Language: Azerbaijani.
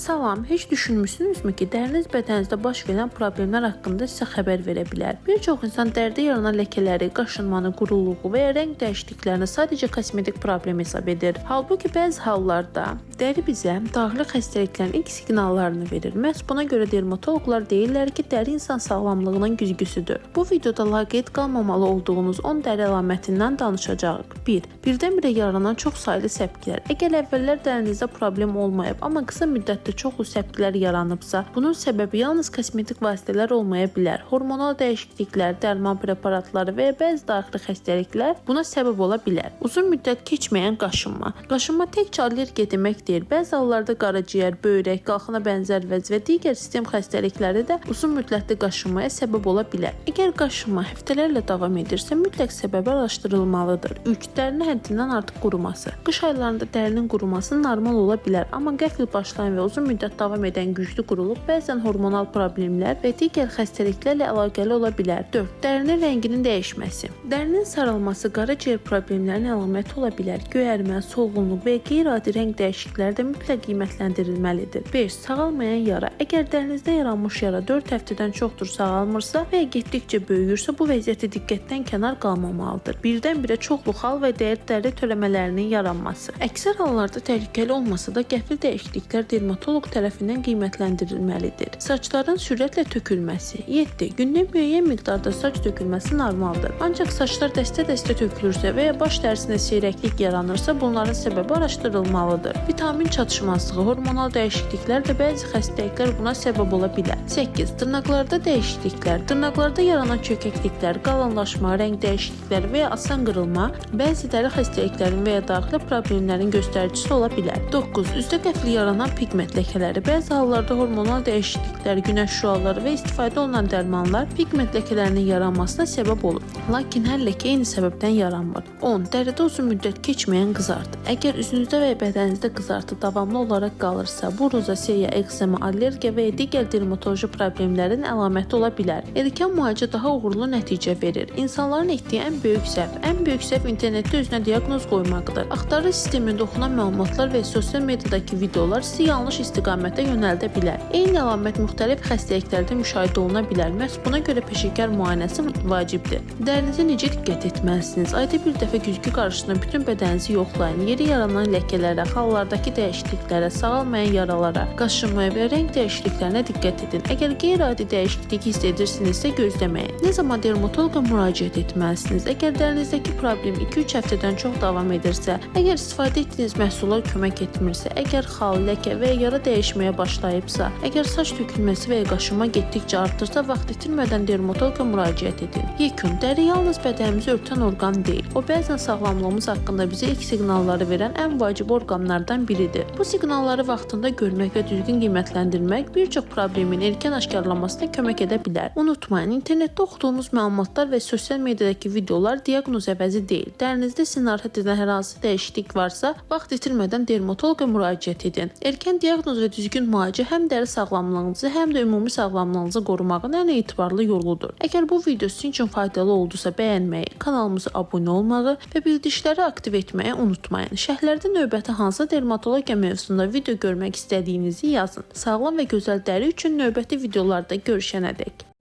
Salam, heç düşünmüsünüzmü ki, dəriniz bədəninizdə baş verən problemlər haqqında sizə xəbər verə bilər? Bir çox insan dərdə yaranan ləkələri, qaşınmanı, quruluğu və ya rəng dəyişikliklərini sadəcə kosmetik problem hesab edir. Halbuki bəzi hallarda dəri bizə daxili xəstəliklərin ilk siqnallarını verir. Məhz buna görə dermatoloqlar deyirlər ki, dəri insan sağlamlığının güzgüsüdür. Bu videoda laqeyd qalmamalı olduğunuz 10 dəri əlamətindən danışacağıq. 1. Birdən-birə yaranan çox saylı səpkilər. Əgər əvvəllər dərinizdə problem olmayıb, amma qısa müddətdə çoxlu səpkilər yaranıbsa, bunun səbəbi yalnız kosmetik vasitələr olmaya bilər. Hormonal dəyişikliklər, dərman preparatları və ya bəzi daxili xəstəliklər buna səbəb ola bilər. Uzun müddət keçməyən qaşınma. Qaşınma təkcə allergiya demək deyil. Bəzi hallarda qaraciyər, böyrək, qalxana bənzər vəz və digər sistem xəstəlikləri də uzun müddətli qaşınmaya səbəb ola bilər. Əgər qaşınma həftələrlə davam edirsə, mütləq səbəbi araşdırılmalıdır. 3. Dərinin həddindən artıq quruması. Qış aylarında dərinin quruması normal ola bilər, amma qəfil başlayan və uzun müddət davam edən güclü quruluq bəzən hormonal problemlər və digər xəstəliklərlə əlaqəli ola bilər. 4. Dərinin rənginin dəyişməsi. Dərinin saralması qaraciyər problemlərinin əlaməti ola bilər. Göyərmə, solğunluq və ya qeyri-adi rəng dəyişiklikləri də mütləq qiymətləndirilməlidir. 5. Sağalmayan yara. Əgər dərinizdə yaranmış yara 4 həftədən çoxdur sağalmırsa və ya getdikcə böyüyürsə, bu vəziyyətə diqqətdən kənar qalmamalıdır. Birdən-birə çoxlu xal və dəri törəmələrinin yaranması. Əksər hallarda təhlükəli olmasa da qəfil dəyişikliklər dermatoloq tərəfindən qiymətləndirilməlidir. Saçların sürətlə tökülməsi. 7. Gündə müəyyən miqdarda saç tökülməsi normaldır. Ancaq saçlar dəstə-dəstə tökülürsə və ya baş dərisində seyrəklik yaranırsa, bunların səbəbi araşdırılmalıdır. Vitamin çatışmazlığı, hormonal dəyişikliklər də bəzi xəstəliklər buna səbəb ola bilər. 8. Dırnaqlarda dəyişikliklər. Dırnaqlarda yaranan çökəkliklər, qalınlaşma, rəng dəyişiklikləri və ya asan qırılma bəzi dəri xəstəliklərinin və ya daxili problemlərin göstəricisi ola bilər. 9. Üzdə qəfil yaranan piqment ləkələri. Bəzi hallarda hormonal dəyişikliklər, günəş şüaları və istifadə olunan dərmanlar piqment ləkələrinin yaranmasına səbəb olur. Lakin hər ləkə eyni səbəbdən yaranmır. 10. Dəridə uzun müddət keçməyən qızartı. Əgər üzünüzdə və ya bədəninizdə qızartı davamlı olaraq qalırsa, bu rozaseya, ekzema, allergiya və ya digər dermatoloji problemlərin əlaməti ola bilər. Erkən müalicə daha uğurlu nəticə verir. İnsanların etdiyi ən böyük səhv, ən böyük səhv internetdə özünə diaqnoz qoymaqdır. Axtarış sistemində oxunan məlumatlar və sosial mediadakı videolar sizi yanlış istiqamətə yönəldə bilər. Eyni əlamət müxtəlif xəstəliklərdə müşahidə oluna bilər. Məhz buna görə peşəkar müayinəsi vacibdir. Dərinizə necə diqqət etməlisiniz? Ayda bir dəfə güzgü qarşısında bütün bədəninizi yoxlayın. Yeri yaranan ləkələrə, xallardakı dəyişikliklərə, sağalmayan yaralara, qaşınmaya və rəng dəyişikliklərinə diqqət edin. Əgər qeyri-adi dəyişiklik hiss edirsinizsə, gözləməyin. Nə zaman dermatoloqa müraciət etməlisiniz? Əgər dərinizdəki problem 2-3 həftədən çox davam edirsə, əgər istifadə etdiyiniz məhsullar kömək etmirsə, əgər xal, ləkə və ya yara dəyişməyə başlayıbsa, əgər saç tökülməsi və ya qaşınma getdikcə artırsa, vaxt itirmədən dermatoloqa müraciət edin. Yekun, dəri yalnız bədənimizi örtən orqan deyil. O bəzən sağlamlığımız haqqında bizə ilk siqnalları verən ən vacib orqanlardan biridir. Bu siqnalları vaxtında görmək və düzgün qiymətləndirmək bir çox problemin erkən aşkarlanmasına kömək edə bilər. Unutmayın, internetdə oxuduğunuz məlumatlar və sosial mediadakı videolar diaqnoz əvəzi deyil. Dərinizdə sizi narahat edən hər hansı dəyişiklik varsa, vaxt itirmədən dermatoloqa müraciət edin. Erkən diaqnoz və düzgün müalicə həm dəri sağlamlığınızı, həm də ümumi sağlamlığınızı qorumağın ən etibarlı yoludur. Əgər bu video sizin üçün faydalı oldusa bəyənməyi, kanalımıza abunə olmağı və bildirişləri aktiv etməyi unutmayın. Şərhlərdə növbəti hansı dermatologiya mövzusunda video görmək istədiyinizi yazın. Sağlam və gözəl dəri üçün növbəti videolarda görüşənədək.